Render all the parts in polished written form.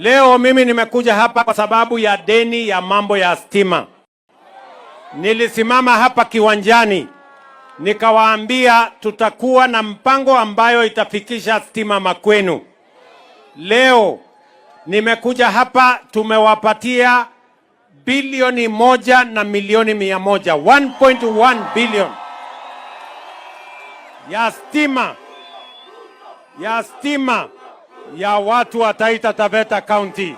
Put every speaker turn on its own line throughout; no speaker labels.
Leo mimi nimekuja hapa kwa sababu ya deni ya mambo ya stima. Nilisimama hapa kiwanjani nikawaambia tutakuwa na mpango ambayo itafikisha stima makwenu. Leo nimekuja hapa, tumewapatia bilioni 1 na milioni 100, 1.1 billion ya stima ya watu wa Taita Taveta County.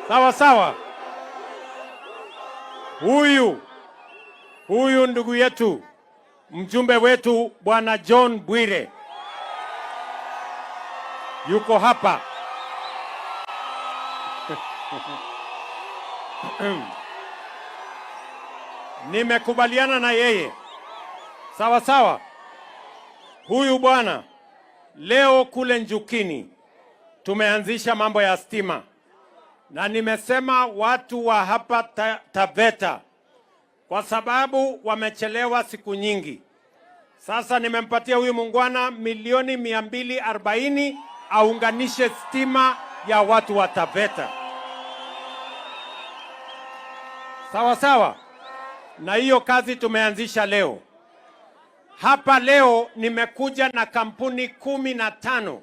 Sawa sawa. Huyu ndugu yetu, mjumbe wetu, Bwana John Bwire, yuko hapa. Nimekubaliana na yeye, sawa sawa. Huyu bwana, leo kule Njukini tumeanzisha mambo ya stima, na nimesema watu wa hapa Taveta, kwa sababu wamechelewa siku nyingi. Sasa nimempatia huyu muungwana milioni 240 aunganishe stima ya watu wa Taveta. Sawa sawa. Na hiyo kazi tumeanzisha leo. Hapa leo nimekuja na kampuni 15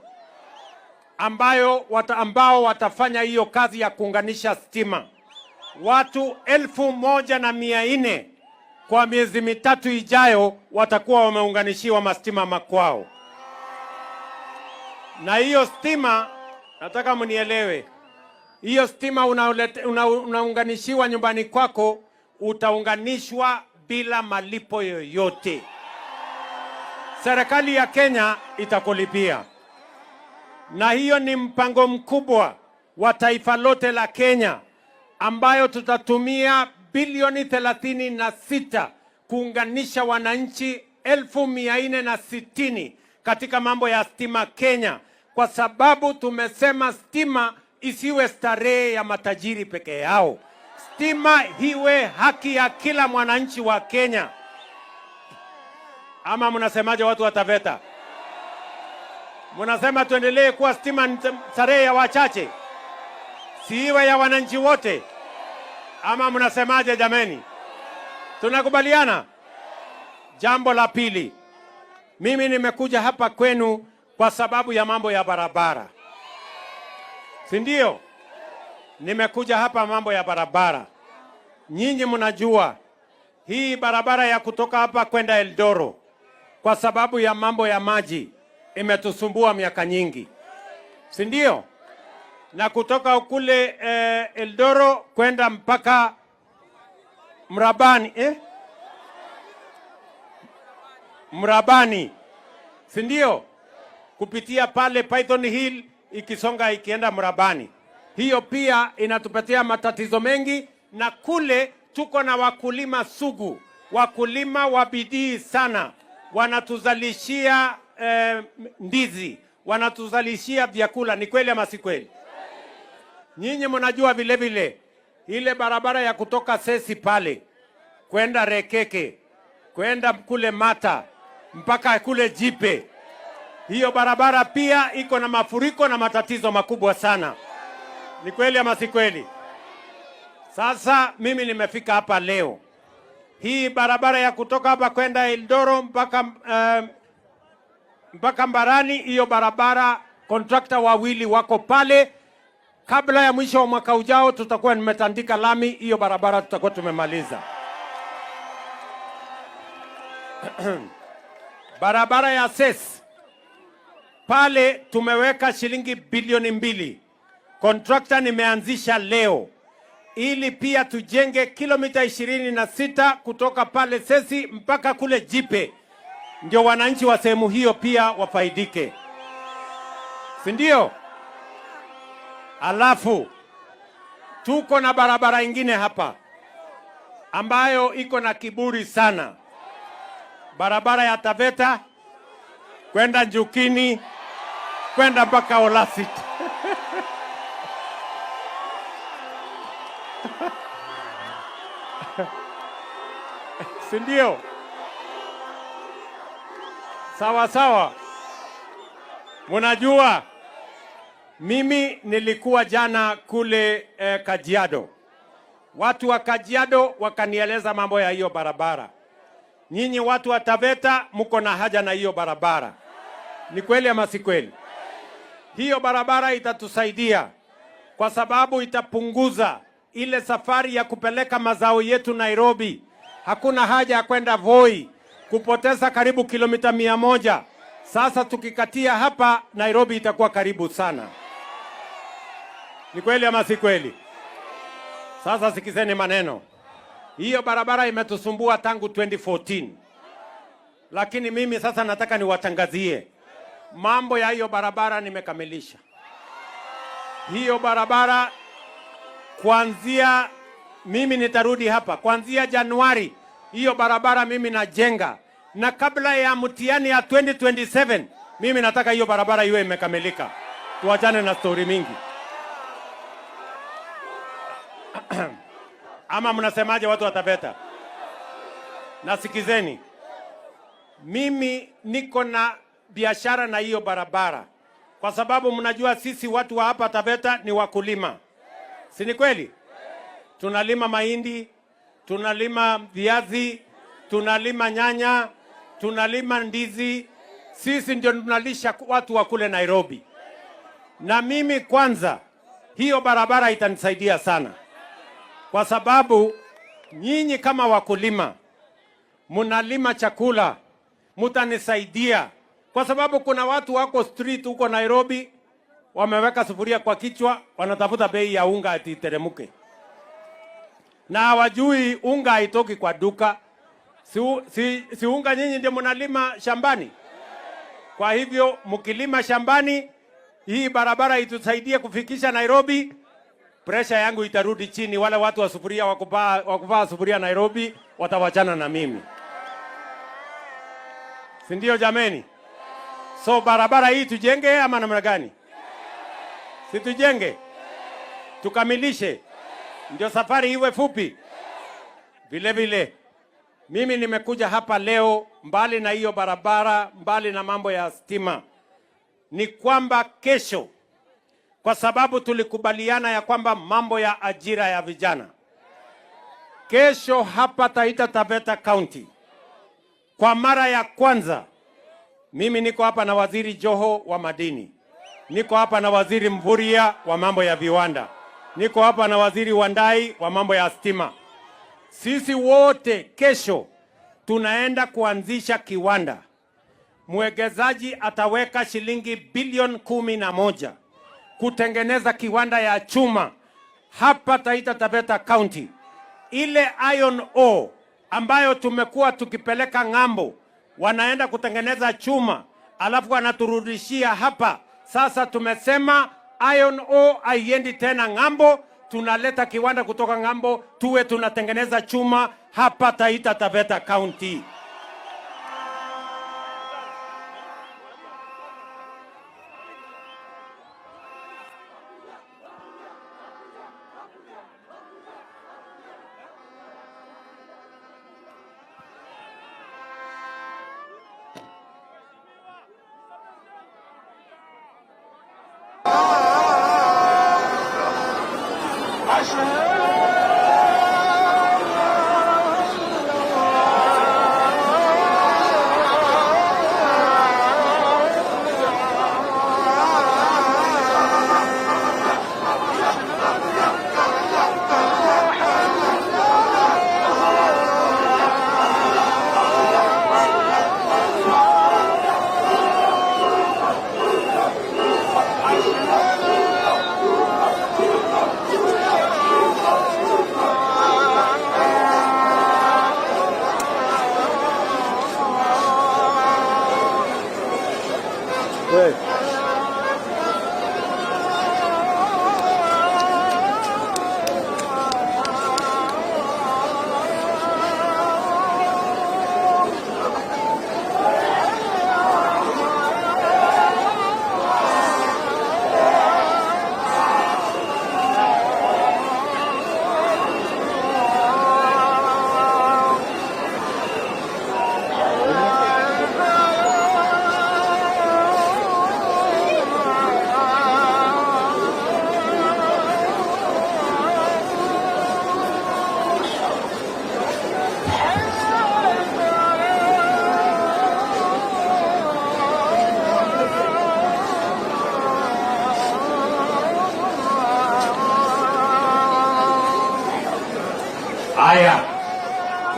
ambao watafanya hiyo kazi ya kuunganisha stima. Watu 1,400 kwa miezi 3 ijayo watakuwa wameunganishiwa mastima makwao. Na hiyo stima, nataka mnielewe, hiyo stima unaunganishiwa nyumbani kwako, utaunganishwa bila malipo yoyote. Serikali ya Kenya itakulipia. Na hiyo ni mpango mkubwa wa taifa lote la Kenya ambayo tutatumia bilioni 36 kuunganisha wananchi 460,000 katika mambo ya stima Kenya, kwa sababu tumesema stima isiwe starehe ya matajiri peke yao. Stima iwe haki ya kila mwananchi wa Kenya. Ama mnasemaje, watu wa Taveta? Mnasema tuendelee kuwa stima ni starehe ya wachache, si iwe ya wananchi wote? Ama mnasemaje jameni? Tunakubaliana? Jambo la pili, mimi nimekuja hapa kwenu kwa sababu ya mambo ya barabara, si ndio? Nimekuja hapa mambo ya barabara. Nyinyi mnajua hii barabara ya kutoka hapa kwenda Eldoro, kwa sababu ya mambo ya maji imetusumbua miaka nyingi, si ndio? Na kutoka kule Eldoro kwenda mpaka Mrabani, eh? Mrabani, si ndio? Kupitia pale Python Hill ikisonga ikienda Mrabani, hiyo pia inatupatia matatizo mengi. Na kule tuko na wakulima sugu, wakulima wa bidii sana, wanatuzalishia ndizi, wanatuzalishia vyakula. Ni kweli ama si kweli? Nyinyi mnajua vile vile ile barabara ya kutoka Sesi pale kwenda Rekeke, kwenda kule Mata mpaka kule Jipe, hiyo barabara pia iko na mafuriko na matatizo makubwa sana. Ni kweli ama si kweli? Sasa mimi nimefika hapa leo, hii barabara ya kutoka hapa kwenda Eldoro mpaka Mbarani, hiyo barabara kontrakta wawili wako pale. Kabla ya mwisho wa mwaka ujao tutakuwa nimetandika lami hiyo barabara, tutakuwa tumemaliza. Barabara ya SES pale tumeweka shilingi bilioni 2. Kontrakta nimeanzisha leo ili pia tujenge kilomita 26 kutoka pale Sesi mpaka kule Jipe, ndio wananchi wa sehemu hiyo pia wafaidike, si ndio? Alafu tuko na barabara ingine hapa ambayo iko na kiburi sana, barabara ya Taveta kwenda Njukini kwenda mpaka Olasit. Si ndio? Sawa sawa. Munajua Mimi nilikuwa jana kule Kajiado. Watu wa Kajiado wakanieleza mambo ya hiyo barabara. Nyinyi watu wa Taveta mko na haja na hiyo barabara. Ni kweli ama si kweli? Hiyo barabara itatusaidia kwa sababu itapunguza ile safari ya kupeleka mazao yetu Nairobi. Hakuna haja ya kwenda Voi kupoteza karibu kilomita 100. Sasa tukikatia hapa Nairobi itakuwa karibu sana. Ni kweli ama si kweli? Sasa sikizeni maneno. Hiyo barabara imetusumbua tangu 2014. Lakini mimi sasa nataka niwatangazie mambo ya hiyo barabara nimekamilisha. Hiyo barabara kuanzia, mimi nitarudi hapa kuanzia Januari, hiyo barabara mimi najenga, na kabla ya mtihani ya 2027 mimi nataka hiyo barabara iwe imekamilika. Tuachane na stori mingi. Ama mnasemaje watu wa Taveta? Nasikizeni, mimi niko na biashara na hiyo barabara, kwa sababu mnajua sisi watu wa hapa Taveta ni wakulima, si ni kweli? Tunalima mahindi, tunalima viazi, tunalima nyanya, tunalima ndizi. Sisi ndio tunalisha watu wa kule Nairobi. Na mimi kwanza, hiyo barabara itanisaidia sana, kwa sababu nyinyi kama wakulima mnalima chakula, mutanisaidia, kwa sababu kuna watu wako street huko Nairobi wameweka sufuria kwa kichwa, wanatafuta bei ya unga ati iteremuke, na hawajui unga haitoki kwa duka. Si unga nyinyi ndio mnalima shambani? Kwa hivyo mkilima shambani, hii barabara itusaidie kufikisha Nairobi, presha yangu itarudi chini. Wale watu wa sufuria wakuvaa sufuria Nairobi watawachana na mimi, si ndio jameni? So barabara hii tujenge ama namna gani? Si tujenge, tukamilishe, ndio safari iwe fupi. Vile vile mimi nimekuja hapa leo, mbali na hiyo barabara, mbali na mambo ya stima, ni kwamba kesho, kwa sababu tulikubaliana ya kwamba mambo ya ajira ya vijana, kesho hapa Taita Taveta County kwa mara ya kwanza, mimi niko hapa na Waziri Joho wa madini, niko hapa na Waziri Mvurya wa mambo ya viwanda, niko hapa na Waziri Wandai wa mambo ya stima. Sisi wote kesho tunaenda kuanzisha kiwanda. Mwekezaji ataweka shilingi bilioni 11 kutengeneza kiwanda ya chuma hapa Taita Taveta County. Ile iron ore ambayo tumekuwa tukipeleka ng'ambo, wanaenda kutengeneza chuma alafu wanaturudishia hapa. Sasa tumesema iron ore haiendi tena ng'ambo, tunaleta kiwanda kutoka ng'ambo, tuwe tunatengeneza chuma hapa Taita Taveta County.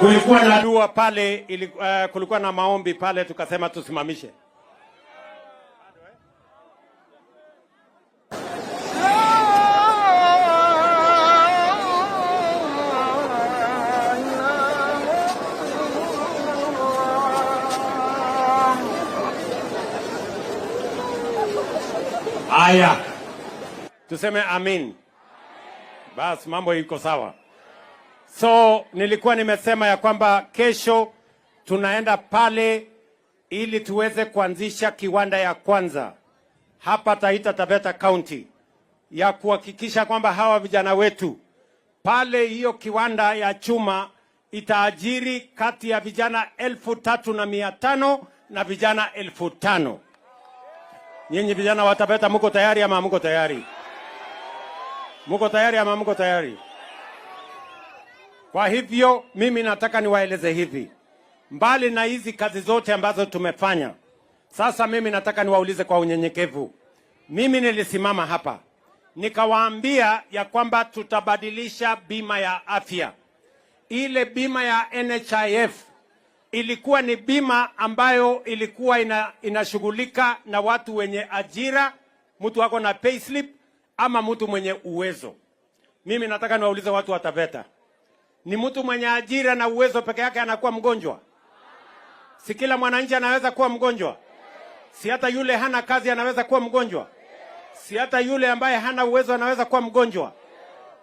Kulikuwa na dua pale kulikuwa na maombi pale, tukasema tusimamishe. Haya, tuseme amin. Bas, mambo iko sawa. So nilikuwa nimesema ya kwamba kesho tunaenda pale ili tuweze kuanzisha kiwanda ya kwanza hapa Taita Taveta County ya kuhakikisha kwamba hawa vijana wetu pale, hiyo kiwanda ya chuma itaajiri kati ya vijana 3,500 na vijana 5,000. Nyinyi vijana wa Taveta muko tayari ama muko tayari? Muko tayari ama muko tayari? Kwa hivyo mimi nataka niwaeleze hivi, mbali na hizi kazi zote ambazo tumefanya, sasa mimi nataka niwaulize kwa unyenyekevu. Mimi nilisimama hapa nikawaambia ya kwamba tutabadilisha bima ya afya. Ile bima ya NHIF ilikuwa ni bima ambayo ilikuwa inashughulika na watu wenye ajira, mtu ako na payslip ama mtu mwenye uwezo. Mimi nataka niwaulize watu wa Taveta, ni mtu mwenye ajira na uwezo peke yake anakuwa mgonjwa? Si kila mwananchi anaweza kuwa mgonjwa? Si hata yule hana kazi anaweza kuwa mgonjwa? Si hata yule ambaye hana uwezo anaweza kuwa mgonjwa?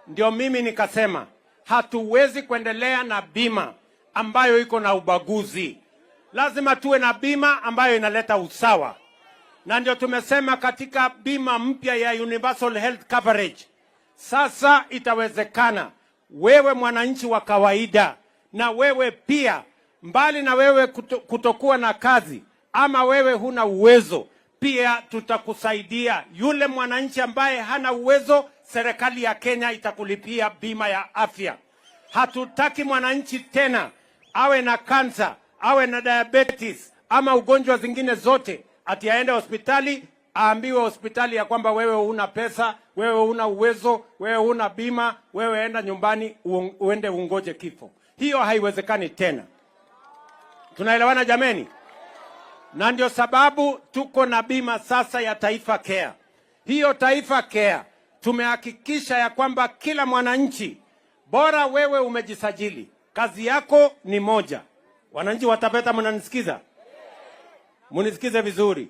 Ndio mimi nikasema hatuwezi kuendelea na bima ambayo iko na ubaguzi. Lazima tuwe na bima ambayo inaleta usawa, na ndio tumesema katika bima mpya ya Universal Health Coverage, sasa itawezekana wewe mwananchi wa kawaida na wewe pia, mbali na wewe kutokuwa na kazi ama wewe huna uwezo, pia tutakusaidia. Yule mwananchi ambaye hana uwezo, serikali ya Kenya itakulipia bima ya afya. Hatutaki mwananchi tena awe na kansa, awe na diabetes ama ugonjwa zingine zote, ati aende hospitali aambiwe hospitali ya kwamba wewe huna pesa, wewe huna uwezo, wewe huna bima, wewe enda nyumbani uende ungoje kifo. Hiyo haiwezekani tena. Tunaelewana jameni? Na ndio sababu tuko na bima sasa ya Taifa Care. Hiyo Taifa Care tumehakikisha ya kwamba kila mwananchi, bora wewe umejisajili, kazi yako ni moja. Wananchi wa Taveta, mnanisikiza? Munisikize vizuri.